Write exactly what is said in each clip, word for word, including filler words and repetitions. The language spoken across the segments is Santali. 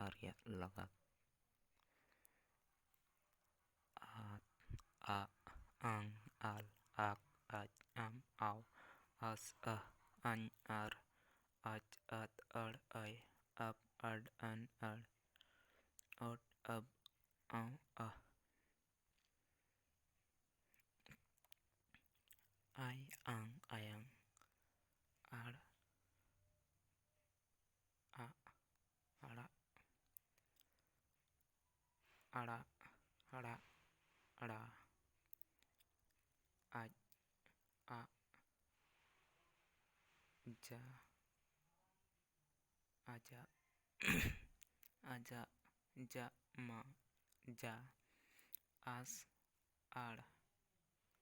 ᱟᱨᱭᱟᱜ ᱞᱟᱜᱟᱛ᱾ ᱟᱛ, ᱟᱜ, ᱟᱝ, ᱟᱞ, ᱟᱠ, ᱟᱡ, ᱟᱢ, ᱟᱣ, ᱟᱥ, ᱟᱦ, ᱟᱧ, ᱟᱨ, ᱟᱪ, ᱟᱛ, ᱟᱲ, ᱟᱭ, ᱟᱯ, ᱟᱰ, ᱟᱱ, ᱟᱲ, ᱚᱴ, ᱟᱵ, ᱟᱣ, ᱟᱦ᱾ ᱟᱭ, ᱟᱝ, ᱟᱭᱟᱝ, ᱟᱲ, ᱟᱜ, ᱟᱲᱟᱜ, ᱟᱲᱟᱜ, ᱟᱲᱟᱜ, ᱟᱲᱟ, ᱟᱡ, ᱟᱜ, ᱡᱟ, ᱟᱡᱟᱜ, ᱟᱡᱟᱜ, ᱡᱟᱜ, ᱢᱟ, ᱡᱟ, ᱟᱥ, ᱟᱲ,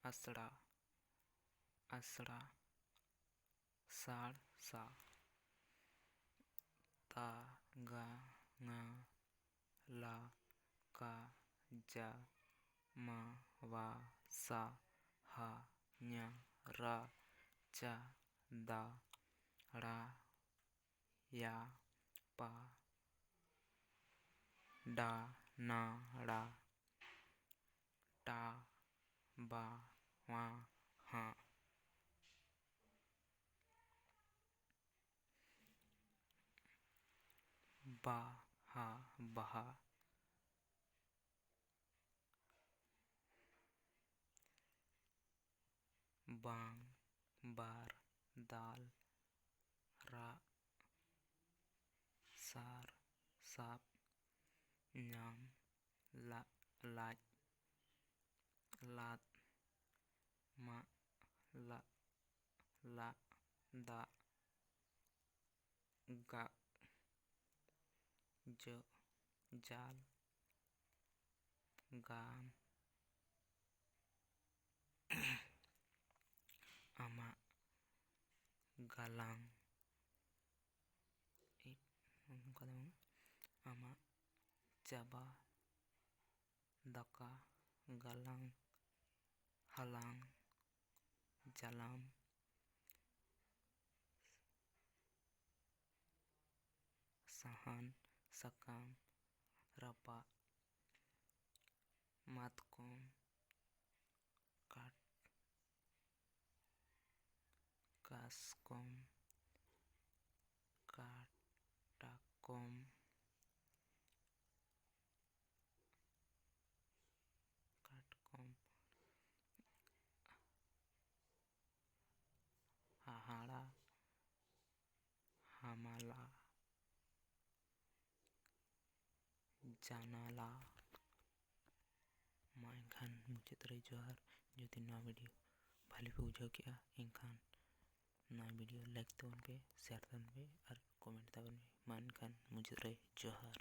ᱟᱥᱲᱟ, ᱟᱥᱲᱟ, ᱥᱟᱲ, ᱥᱟ, ᱛᱟ, ᱜᱟ, ᱝᱟ, ᱞᱟ, ᱠᱟ, ᱡᱟ, ᱢᱟ, ᱣᱟ, ᱥᱟ, ᱦᱟ, ᱧᱟ, ᱨᱟ, ᱪᱟ, ᱫᱟ, ᱲᱟ, ᱭᱟ, ᱯᱟ, ᱰᱟ, ᱱᱟ, ᱲᱟ, ᱴᱟ, ᱵᱟ, ᱣᱟ, ᱦᱟ, ᱵᱟ, ᱦᱟ, ᱵᱟᱦᱟ, ᱵᱟᱝ, ᱵᱟᱨ, ᱫᱟᱞ, ᱨᱟᱜ, ᱥᱟᱨ, ᱥᱟᱵ, ᱧᱟᱢ, ᱞᱟᱜ, ᱞᱟᱡ, ᱞᱟᱫ, ᱢᱟᱜ, ᱞᱟᱜ, ᱞᱟᱜ, ᱫᱟᱜ, ᱜᱟᱜ, ᱡᱚᱜ, ᱡᱟᱞ, ᱜᱟᱢ, ᱟᱢᱟᱜ, ᱜᱟᱞᱟᱝ, ᱤ-, ᱚᱱᱠᱟ ᱫᱚ ᱵᱟᱝ, ᱟᱢᱟᱜ, ᱪᱟᱵᱟ, ᱫᱟᱠᱟ, ᱜᱟᱞᱟᱝ, ᱦᱟᱞᱟᱝ, ᱡᱟᱞᱟᱢ, ᱥᱟᱦᱟᱱ, ᱥᱟᱠᱟᱢ, ᱨᱟᱯᱟᱜ, ᱢᱟᱛᱠᱚᱢ, ᱠᱟᱴ ᱠᱟᱥᱠᱚᱢ, ᱠᱟᱴᱟᱠᱚᱢ, ᱠᱟᱴᱠᱚᱢ, ᱦᱟᱦᱟᱲᱟ, ᱦᱟᱢᱟᱞᱟ, ᱡᱟᱱᱟᱞᱟ᱾ ᱢᱟ ᱮᱱᱠᱷᱟᱱ ᱢᱩᱪᱟᱹᱫ ᱨᱮ ᱡᱚᱦᱟᱨ᱾ ᱡᱩᱫᱤ ᱱᱚᱣᱟ ᱵᱷᱤᱰᱤᱭᱳ ᱵᱷᱟᱞᱮ ᱯᱮ ᱵᱩᱡᱷᱟᱹᱣ ᱠᱮᱜᱼᱟ, ᱮᱱᱠᱷᱟᱱ ᱱᱚᱣᱟ ᱵᱷᱤᱰᱤᱭᱳ ᱞᱟᱭᱤᱠ ᱛᱟᱵᱚᱱ ᱯᱮ, ᱥᱮᱭᱟᱨ ᱛᱟᱵᱚᱱ ᱯᱮ ᱟᱨ ᱠᱚᱢᱮᱱᱴ ᱛᱟᱵᱚᱱ ᱯᱮ᱾ ᱢᱟ ᱮᱱᱠᱷᱟᱱ ᱢᱩᱪᱟᱹᱫ ᱨᱮ ᱡᱚᱦᱟᱨ᱾